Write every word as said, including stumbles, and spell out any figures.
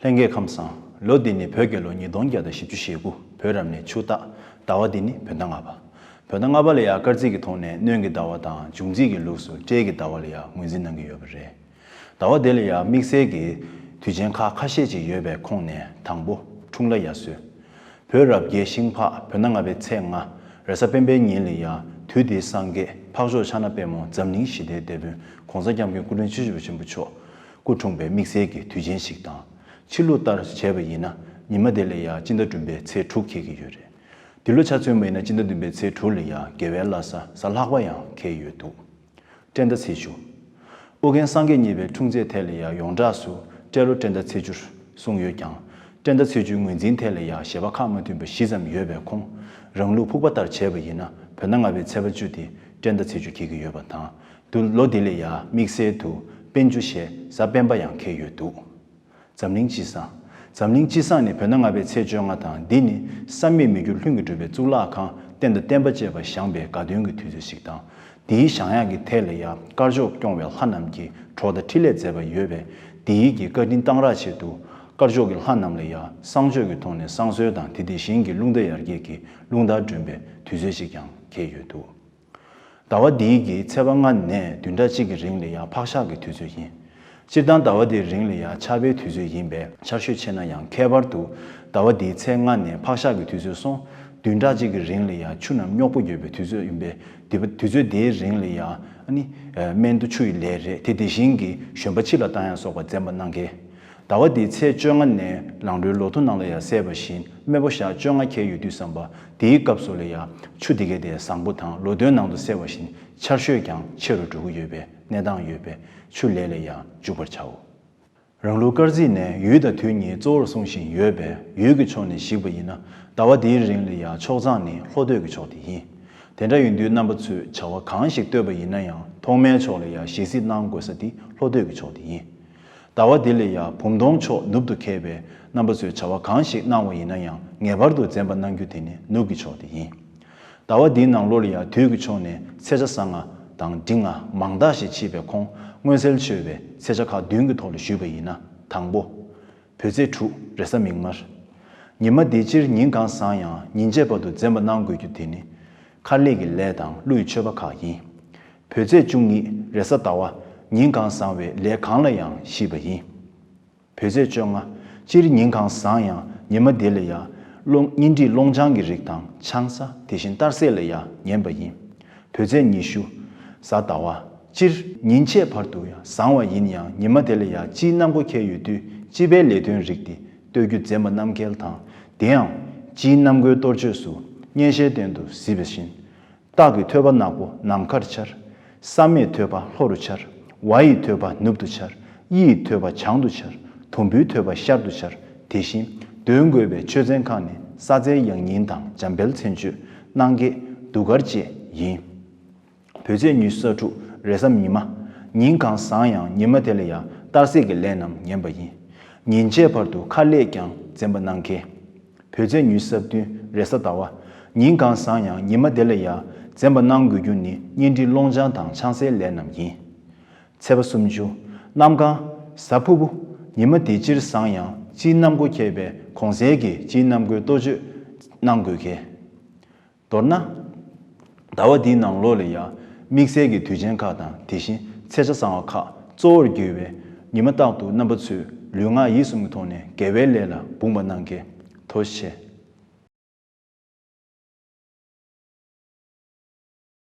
ལྷན་རྒྱས་ཁམས་བཟང་། ལོ་འདི་ནི་བོད་རྒྱལ་ལོ་ཉིས་སྟོང་བརྒྱ་དང་བཞི་བཅུ་ཞེ་དགུ། བོད་རབ་གནས་ཆུ་སྟག། ཟླ་བ་འདི་ནི་བོད་ཟླ་ལྔ་པ། བོད་ཟླ་ལྔ་པ་ལ་ཡང་སྐར་རྩིས་ཀྱི་ཐོག་ནས་སྣྲོན་གྱི་ཟླ་བ་དང་། འབྱུང་རྩིས་ཀྱི་ལུགས་སུ་སྤྲེལ་གྱི་ཟླ་བ་ལ་ཡང་ངོས་འཛིན་གནང་གི་ཡོད་པ་རེད། ཟླ་བ་འདི་ལ་ཡང་དམིགས་བསལ་གྱི་དུས་ཆེན་ཁག་ཁ་ཤས་ཅིག་ཡོད་པའི་ཁོངས་ནས་དང་པོ། འཁྲུངས་ལྷ་དབྱར་གསོལ། བོད་རབ་རྒྱལ་ཤིང་ཕག་བོད་ཟླ་ལྔ་པའི་ཚེས་ལྔ། རེས་གཟའ་སྤེན་པའི་ཉིན་ལ་ཡང་དུས་འདིའི་སངས་རྒྱས་འཕགས་མཆོག་ཕྱག་ན་པདྨོ་འཛམ་གླིང་ཞི་བདེའི་དེད་དཔོན་༸གོང་ས་༸སྐྱབས་མགོན་སྐུ་ཕྲེང་བཅུ་བཞི་པ་ཆེན་པོ་མཆོག་སྐུ་འཁྲུངས་པའི་དམིགས་བསལ་གྱི་དུས་ཆེན་ཞིག་དང་། ཕྱི་ལུགས་ལྟར་བྱས་པ་ཡིན་ན་ཉི་མ་དེ་ལ་ཡང་སྤྱི་ཟླ་བདུན་པའི་ཚེས་དྲུག་འཁེལ་གྱི་ཡོད་རེད། འདི་ལོ་ཆ་མཚོན་པ་ཡིན་ན་སྤྱི་ཟླ་བདུན་པའི་ཚེས་དྲུག་ལ་ཡང་དགེ་བའི་བླ་གཟའ་གཟའ་ལྷག་པ་ཡང་འཁེལ་ཡོད་འདུག་སྤྲེལ་ཟླ་ཚེས་བཅུ། ཨོ་རྒྱན་སངས་རྒྱས་གཉིས་པའི་འཁྲུངས་ཚེས་ཐད་ལ་ཡང་ཡོངས་གྲགས་སུ་སྤྲེལ་ལོ་སྤྲེལ་ཟླ་ཚེས་བཅུར་གསུངས་ཡོད་ཀྱང་། སྤྲེལ་ཟླ་ཚེས་བཅུའི་ངོས་འཛིན་ཐད་ལ་ཡང་བཞེད་པ་ཁག་མ་མཐུན་པ་བཞི་ཙམ་ཡོད་པའི་ཁོངས། རང་ལུགས་ཕུག་པ་ལྟར་བྱས་པ་ཡིན་ན་བོད་ཟླ་ལྔ་པའི་ཚེས་པ་བཅུ་དེ་སྤྲེལ་ཟླ་ཚེས་བཅུ་འཁེལ་གྱི་ཡོད་པ་དང་། དུ་ལོ་འདི་ལ་ཡང་དམིགས་བསལ་དུ་སྤེན་བཅུ་ཞེས་གཟའ་སྤེན་པ་ཡང་འཁེལ་ཡོད་འདུག་འཛམ་གླིང་སྤྱི་བསང་། འཛམ་གླིང་སྤྱི་བསང་ནི་བོད་ཟླ་ལྔ་པའི་ཚེས་བཅོ་ལྔ་དང་། འདི་ནི་བསམ་མེད་མི་འགྱུར་ལྷུན་གྱིས་གྲུབ་པའི་གཙུག་ལག་ཁང་རྟེན་དང་བརྟེན་པ་བཅས་པ་བཞེངས་པའི་དགའ་སྟོན་གྱི་དུས་ཚོད་ཞིག་དང་། འདིའི་བཞེངས་ཡག་གི་ཐད་ལ་ཡང་དཀར་ཕྱོགས་སྐྱོང་བའི་ལྷ་རྣམས་ཀྱིས་གྲོགས་དང་འཕྲིན་ལས་མཛད་པ་ཡོད་པས། འདིའི་གི་བཀའ་དྲིན་གཏང་རག་ཆེད་དུ་དཀར་ཕྱོགས་ཀྱི་ལྷ་རྣམས་ལ་ཡང་བསང་མཆོད་ཀྱི་ཐོག་ནས་བསང་གསོལ་དང་། དེ་དེ་བཞིན་གྱི་རླུང་རྟ་ཡར་རྒྱས་ཀྱི་རླུང་རྟ་སྒྲོན་པའི་དུས་ཚོད་ཞིག་ཀྱང་འཁེལ་ཡོད་འདུག་ཟླ་བ་འདིའི་གི་ཚེས་པ་ལྔ་ནས་བདུན་ཕྲག་གཅིག་གི་རིང་ལ་ཡང་ཕག་ཤག་གི་དུས་ཚོད་ཡིན། སྤྱིར་བཏང་ཟླ་བ་འདིའི་རིང་ལ་ཡང་ཆར་པའི་དུས་ཚོད་ཡིན་པས་ཆར་ཞོད་ཆེ་ན་ཡང་། ཁྱད་པར་དུ་ཟླ་བ་འདིའི་ཚེས་ལྔ་ནས་ཕག་ཤག་གི་དུས་ཚོད་སོང་བདུན་ཕྲག་གཅིག་གི་རིང་ལ་ཡང་ཆུ་རྣམས་རྙོག་པོ་ཡོད་པའི་དུས་ཚོད་ཡིན་པས། དེ་དུས་ཚོད་འདིའི་རིང་ལ་ཡང་ཨ་ནི་སྨན་དུ་ཆུ་ཡི་ལས་རེད། དེ་དེ་བཞིན་གྱི་བཞོན་པ་ཕྱི་ལ་བཏང་ཡང་སོགས་པ་འཛེམ་པ་གནང་གལ། ཟླ་བ་འདིའི་ཚེས་བཅོ་ལྔ་ནས་ལང་གྲོའི་ལོ་ཐོ་ནང་ལ་ཡང་གསལ་བ་བཞིན་སྨེ་བོ་ཞག་བཅོ་ལྔ་འཁེལ་ཡོད་དུས་ཙམ་པ། དེའི་སྐབས་སུ་ལ་ཡང་ཆུ་དེ་གའི་དེ་བཟང་པོ་དང་། ལོ་ཐོའི་ནང་དུ་གསལ་བ་བཞིན་ཆར་ཞོད་ཀྱང་ཆེ་རུ་འགྲོ་གི་ཡོད་པའི་གནས་སྟངས་ཡོད་པས་ཆུ་ལས་ལ་ཡང་འཇུག་པར་བྱའོ། རང་ལུགས་སྐར་རྩིས་ནས་ཡུལ་དང་དུས་གཉིས་གཙོ་བོར་གསུངས་བཞིན་ཡོད་པས། ཡུལ་གྱི་ཕྱོགས་ནས་གཞིགས་པ་ཡིན་ན་ཟླ་བ་འདིའི་རིང་ལ་ཡང་ཕྱོགས་མཚམས་ནི་ལྷོ་སྟོད་ཀྱི་ཕྱོགས་དེ་ཡིན། དེ་འདྲ་ཡིན་དུས་རྣམ་པ་ཚོས་བྱ་བ་གང་ཞིག་གཏོད་པ་ཡིན་ན་ཡང་ཐོག་མའི་ཕྱོགས་ལ་ཡང་ཞལ་གཟིགས་གནང་དགོས་ས་དེ་ལྷོ་སྟོད་ཀྱི་ཕྱོགས་དེ་ཡིན། ཟླ་བ་འདི་ལ་ཡང་བུམ་སྟོང་ཕྱོགས་ནུབ་ཏུ་འཁེལ་བས། རྣམ་པ་ཚོས་བྱ་བ་གང་ཞིག་གནང་བ་ཡིན་ན་ཡང་ངེས་པར་དུ་འཛེམ་པ་གནང་རྒྱུ་དེ་ནི་ནུབ་ཀྱི་ཕྱོགས་དེ་ཡིན། ཟླ་བ་འདིའི་ནང་ལོགས་ལ་ཡང་དུས་ཀྱི་ཕྱོགས་ནས་ཚེས་ཆ་གཟའ་ལྔ་དང་འབྲིང་ལྔ་མང་དག་ཞིག་མཆིས་པའི་ཁོངས། མངོན་གསལ་ཆེ་བའི་ཚེས་ཆ་ཁག་བདུན་གྱི་ཐོག་ལ་ཞུས་པ་ཡིན་ན། དང་པོ། བོད་ཚེས་དྲུག་རེས་གཟའ་མིག་དམར། ཉི་མ་འདི་སྤྱིར་ཉིན་གང་བཟང་ཡང་ཉིན་ཕྱེད་བར་དུ་འཛེམ་པ་གནང་དགོས་རྒྱུ་དེ་ནི། མཁར་ལས་ཀྱི་ལས་དང་ཀླུ་ཡི་མཆོད་པ་ཁག་ཡིན། བོད་ཚེས་བཅུ་གཉིས་རེས་གཟའ་ཟླ་བ། ཉིན་གང་བཟང་བའི་ལས་གང་ལ་ཡང་ཤིས་པ་ཡིན། བོད་ཚེས་བཅོ་ལྔ། སྤྱིར་ཉིན་གང་བཟང་ཡང་ཉི་མ་དེ་ལ་ཡང་། གློ་གཉེན་སྒྲིག་སློང་ཆང་གི་རིགས་དང་ཆང་ས། དེ་བཞིན་གཏར་སྲེག་ལ་ཡང་ཉན་པ་ཡིན། བོད་ཚེས་ཉི་ཤུ། གཟའ་ཟླ་བ། སྤྱིར་ཉིན་ཕྱེད་བར་དུ་ཡང་བཟང་བ་ཡིན་ཡང་ཉི་མ་དེ་ལ་ཡང་སྤྱིའི་གནམ་སྒོ་འཁེལ་ཡོད་དུས་སྤྱི་པའི་ལས་དོན་རིགས་དེ་གཏོད་རྒྱུ་འཛེམ་པ་གནང་གལ་དང་། དེའང་སྤྱིའི་གནམ་སྒོའི་གཏོར་མཆོད་སུ་སྙན་ཤལ་སྟེང་དུ་གཟིགས་པ་བཞིན། སྟག་གི་ཐོད་པ་ནག་པོ་ནམ་མཁར་འཕྱར། བསམ་མེད་ཐོད་པ་ལྷོ་རུ་འཕྱར། ཝ་ཡི་ཐོད་པ་ནུབ་ཏུ་འཕྱར། དབྱི་ཡི་ཐོད་པ་བྱང་དུ་འཕྱར། དུམ་བུའི་ཐོད་པ་ཤར་དུ་འཕྱར། དེ་བཞིན་འདོན་དགོས་པའི་མཆོད་རྫས་ཁག་ནི་ས་རྫས་ཡང་ཉིན་དང་འཇམ་དཔལ་མཚན་བརྗོད། སྣང་བརྒྱད། གདུགས་དཀར་བཅས་ཡིན། བོད་ཚེས་ཉི་ཤུ་རྩ་དྲུག་རེས་གཟའ་ཉི་མ། ཉིན་གང་བཟང་ཡང་ཉི་མ་དེ་ལ་ཡང་གཏར་སྲེག་གི་ལས་རྣམས་ཉན་པ་ཡིན། ཉིན་ཕྱེད་བར་དུ་མཁར་ལས་ཀྱང་འཛེམ་པ་གནང་གལ། བོད་ཚེས་ཉི་ཤུ་རྩ་བདུན་རེས་གཟའ་ཟླ་བ། ཉིན་གང་བཟང་ཡང་ཉི་མ་དེ་ལ་ཡང་འཛེམ་པ་གནང་དགོས་རྒྱུ་ནི་གཉེན་སྒྲིག་སློང་ཆང་དང་ཆང་སའི་ལས་རྣམས་ཡིན། ཚེས་པ་སུམ་ཅུ། གནམ་གང་། གཟའ་ཕུར་བུ། ཉི་མ་དེ་སྤྱིར་བཟང་ཡང་སྤྱིའི་གནམ་སྒོ་འཁེལ་བས་གོང་གསལ་གྱི་སྤྱིའི་གནམ་སྒོའི་གཏོར་མཆོད་གནང་དགོས་གལ། མདོར་ན། ཟླ་བ་འདིའི་ནང་ལོགས་ལ་ཡང་དམིགས་བསལ་གྱི་དུས་ཆེན་ཁག་དང་དེ་བཞིན་ཚེས་ཆ་བཟང་བ་ཁག་གཙོ་བོར་གྱུར་བས། ཉི་མ་རྟག་ཏུ་རྣམ་པ་ཚོས་ལུས་ངག་ཡིད་གསུམ་གྱི་ཐོག་ནས་དགེ་བའི་ལས་ལ་འབུངས་པ་གནང་གལ། ཐུགས་རྗེ་ཆེ།